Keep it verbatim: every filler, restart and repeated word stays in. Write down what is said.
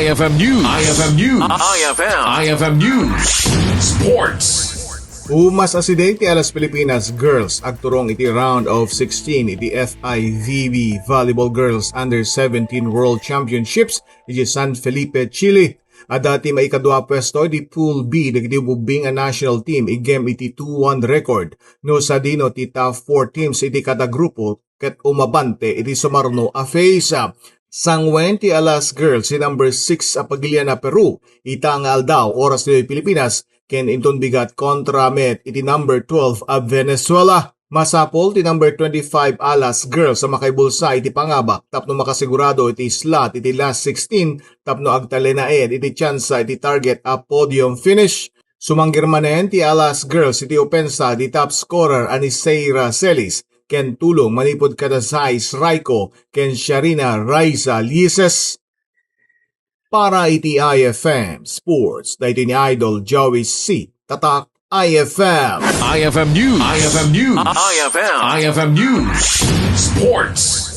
I F M News. I F M News. I F M. I F M News. Sports. Umas asideg ti Alas Pilipinas Girls agturong iti round of sixteen iti F I V B Volleyball Girls Under seventeen World Championships iti San Felipe, Chile. Adda ti maikadua a puesto iti Pool B dagiti ubbing a national team igem iti two one record no sadino ti top four teams iti kada grupo ket umabante iti sumarno a phase. Sanguen ti Alas Girls ti number six a pagilian a Peru ita nga aldaw, oras ditoy Pilipinas, ken inton bigat kontra met iti number twelve a Venezuela. Masapul ti number twenty-five Alas Girls a makaibulsa iti pangabak tapno makasigurado iti slot iti last sixteen tapno agtalinaed iti tsansa iti target a podium finish. Sumanggir manen ti Alas Girls iti opensa ti top scorer a ni Seira Celis ken tulong manipud kada Zais Raiko ken Sharina Raiza Lieses. Para iti I F M Sports, daytoy ni Idol Joey C. Tatak I F M. I F M News. I F M News. I F M. I F M News. Sports.